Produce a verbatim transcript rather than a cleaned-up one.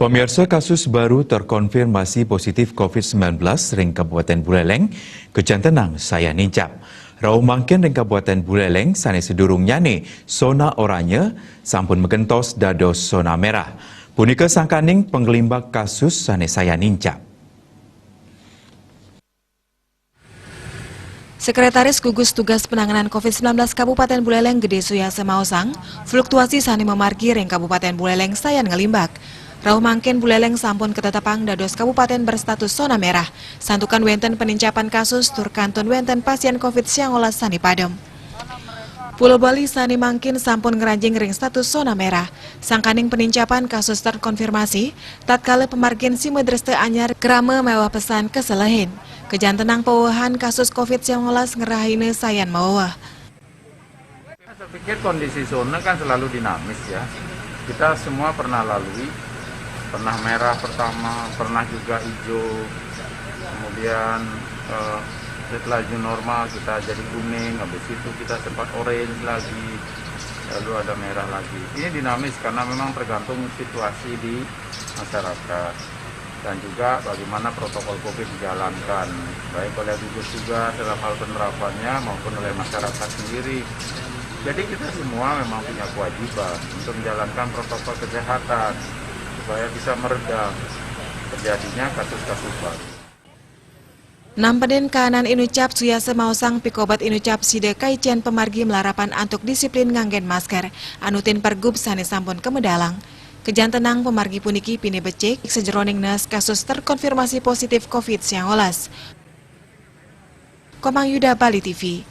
Pemirsa, kasus baru terkonfirmasi positif covid sembilan belas ring Kabupaten Buleleng, kejantenang sayan nincap. Rauh mangkin ring Kabupaten Buleleng sane sedurungnyane zona oranye sampun magentos dados zona merah. Punika sangkaning panglimbak kasus sane sayan nincap. Sekretaris Gugus Tugas Penanganan covid sembilan belas Kabupaten Buleleng Gede Suyasa maosang, fluktuasi sane mamargi ring Kabupaten Buleleng sayan nglimbak. Rauh mangkin Buleleng sampun katetepang dados kabupaten berstatus zona merah, santukan wenten penincapan kasus tur kantun wenten pasien covid sangalas sane padem. Pulo Bali sane mangkin sampun ngranjing ring status zona merah. Sangkaning penincapan kasus terkonfirmasi, tatkala pamargin sima dresta anyar krama miwah pesan kaselehin. Kejantenang pawewehan kasus covid sangalas ngrahina sayan maweweh. Saya pikir kondisi zona kan selalu dinamis, ya. Kita semua pernah lalui, pernah merah pertama, pernah juga hijau, kemudian eh, setelah new normal kita jadi kuning, habis itu kita sempat orange lagi, lalu ada merah lagi. Ini dinamis karena memang tergantung situasi di masyarakat dan juga bagaimana protokol covid dijalankan, baik oleh gugus tugas dalam hal penerapannya maupun oleh masyarakat sendiri. Jadi kita semua memang punya kewajiban untuk menjalankan protokol kesehatan supaya bisa meredam terjadinya kasus-kasus baru. Nampedin kaanan inucap Suyasa maosang pikobat inucap sida kaicen pamargi malarapan antuk disiplin nganggen masker, anutin pergub sane sampun kamedalang. Kejantenang pamargi puniki pinih becik sajeroning naas kasus terkonfirmasi positif covid sangalas. Komang Yuda, Bali T V.